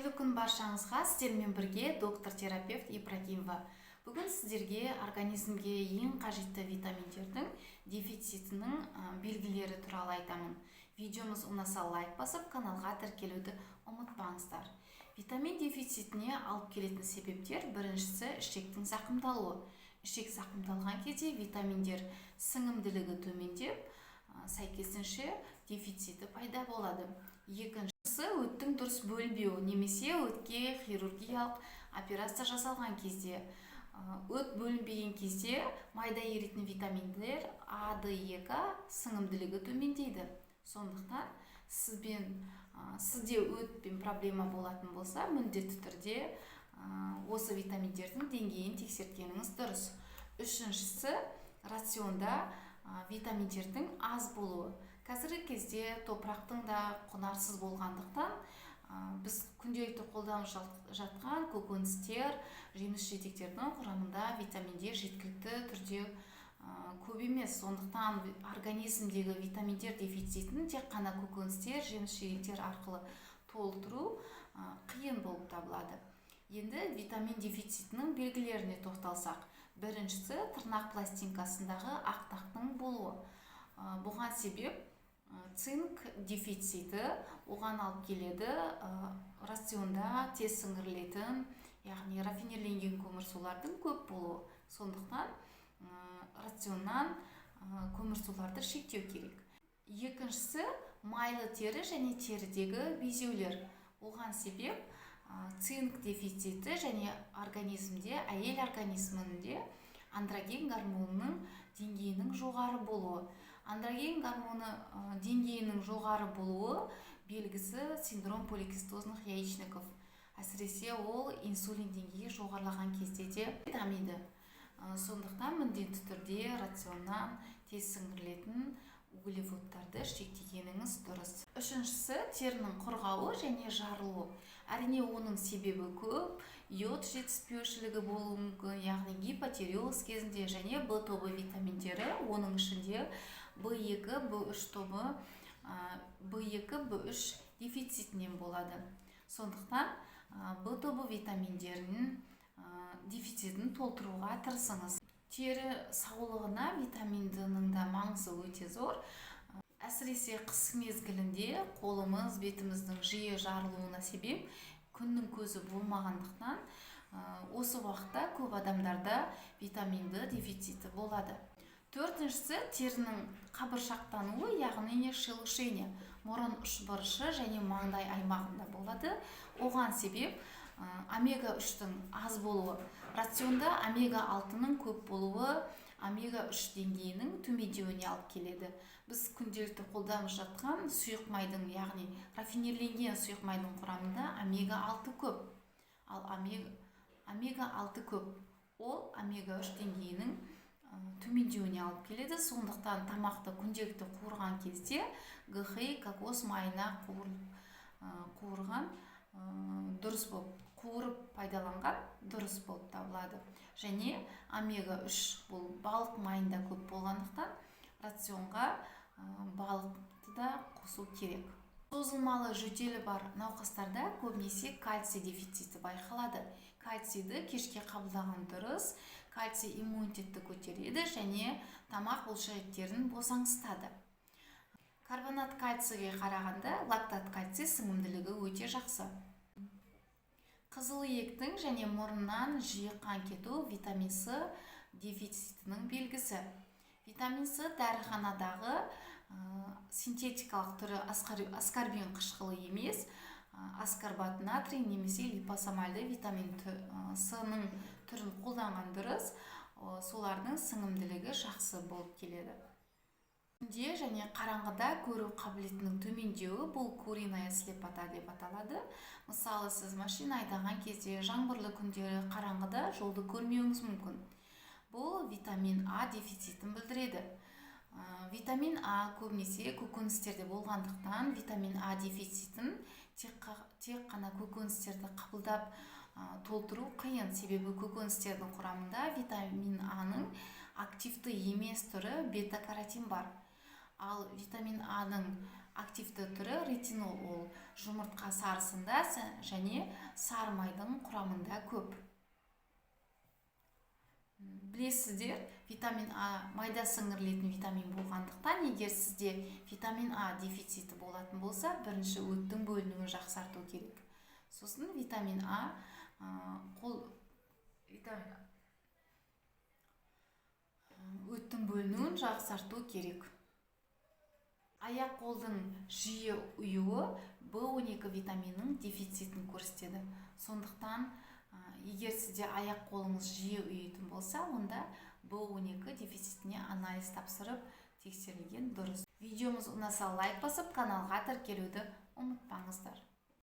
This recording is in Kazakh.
Қайырлы күн баршаңызға! Сіздермен бірге доктор терапевт Ибрагимова. Бүгін сіздерге организмге ең қажетті витаминдердің дефицитінің белгілері туралы айтамын. Видеомыз ұнаса, лайк басып, каналға тіркелуді ұмытпаңыздар. Витамин дефицитіне алып келетін себептер: біріншісі – ішектің зақымдалуы. Ішек зақымдалған кезде витаминдер сіңімділігі төмендеп, сәйкесінше дефициті пайда болады. Екіншісі – өттің дұрыс бөлінбеуі немесе өтке хирургиялық операция жасалған кезде. Өт бөлінбеген кезде майда еритін витаминдер А, Д, Е, К сіңімділігі төмендейді. Сондықтан сізде өтпен проблема болатын болса, міндетті түрде осы витаминдердің деңгейін тексерткеніңіз дұрыс. Үшіншісі – рационда витаминдердің аз болуы. Қазіргі кезде топырақтың да құнарсыз болғандықтан, біз күнделікті қолданып жатқан көкөністер, жеміс жидектердің құрамында витаминдер жеткілікті түрде көп емес. Сондықтан организмдегі витаминдер дефицитін тек қана көкөністер, жеміс жидектер арқылы толтыру қиын болып табылады. Енді витамин дефицитінің белгілеріне тоқталсақ, біріншісі – тырнақ пластинкасындағы ақ дақтың болуы. Бұған себеп цинк дефициті. Оған алып келеді рационда тез сіңірілетін, яғни рафинирленген көмірсулардың көп болуы. Сондықтан рационнан көмірсуларды шектеу керек. Екіншісі – майлы тері және терідегі безеулер. Оған себеп цинк дефициті және организмде, әйел организмінде андроген гормонының деңгейінің жоғары болуы. Андроген гормоны деңгейінің жоғары болуы белгісі – синдром поликистозных яичников. Әсіресе ол инсулин деңгейі жоғарылаған кезде де дамиды. Сондықтан міндетті түрде рационнан тез сіңірілетін углеводтарды шектегеніңіз дұрыс. Үшіншісі – терінің құрғауы және жарылуы. Әрине, оның себебі көп: йод жетіспеушілігі болуы мүмкін, яғни гипотиреоз кезінде, және Б тобы витаминдері, оның ішінде В2, В3 тобы, В2, В3 дефицитінен болады. Сондықтан Б тобы витаминдерінің дефицитін толтыруға тырысыңыз. Тері саулығына витамин Д-ның да маңызы өте зор. Әсіресе қыс мезгілінде қолымыз, бетіміздің жиі жарылуына себеп күннің көзі болмағандықтан, осы уақытта көп адамдарда витамин Д дефициті болады. Төртіншісі – терінің қабыршақтануы, яғни шелушение. Мұрын ұшбұрышы және маңдай аймағында болады. Оған себеп омега 3-тің аз болуы. Рационда омега 6-ның көп болуы омега 3 деңгейінің төмендеуіне алып келеді. Біз күнделікті қолданып жатқан сұйық майдың, яғни рафинирленген сұйық майдың құрамында омега 6 көп. Ал омега 6 көп, ол омега 3 деңгейінің төмендеуіне алып келеді. Сондықтан тамақты күнделікті қуырған кезде ГХИ, кокос майына қуырған дұрыс болып, қуырып пайдаланған дұрыс болып табылады. Және омега 3 бұл балық майында көп болғандықтан, рационға балықты да қосу керек. Созылмалы жөтелі бар науқастарда көбінесе кальций дефициті байқалады. Кальцийді кешке қабылдаған дұрыс. Кальций иммунитетті көтереді және тамақ бұлшықеттерін босаңсытады. Карбонат кальцийге қарағанда лактат кальций сіңімділігі өте жақсы. Қызыл иектің және мұрыннан жиі қан кету – витамин С дефицитінің белгісі. Витамин С дәріханадағы синтетикалық түрі аскорбин қышқылы емес, аскорбат натрий немесе липосомальды витамин С-ның түрін қолданған дұрыс. Солардың сіңімділігі жақсы болып келеді. Түнде және қараңғыда көру қабілетінің төмендеуі – бұл куриная слепота деп аталады. Мысалы, сіз машина айдаған кезде жаңбырлы күндері қараңғыда жолды көрмеуіңіз мүмкін. Бұл витамин А дефицитін білдіреді. Витамин А көбінесе көкөністерде болғандықтан, витамин А дефицитін тек қана көкөністерді қабылдап толтыру қиын, себебі көкөністердің құрамында витамин А-ның активті емес түрі бета каротин бар. Ал витамин А-ның Активті түрі ретинол, ол жұмыртқа сарысында және сары майдың құрамында көп. Білесіздер, витамин А майда сіңірілетін витамин болғандықтан, егер сізде витамин А дефициті болатын болса, бірінші өттің бөлінуін жақсарту керек. Сосын витамин А қол витамин өттің бөлінуін жақсарту керек. Аяқ қолдың жиі ұюы В12 витаминінің дефицитін көрсетеді. Сондықтан егер сізде аяқ қолыңыз жиі ұйитын болса, онда В12 дефицитіне анализ тапсырып, тексерілген дұрыс. Видеомыз ұнаса, лайк басып, каналға тіркелуді ұмытпаңыздар.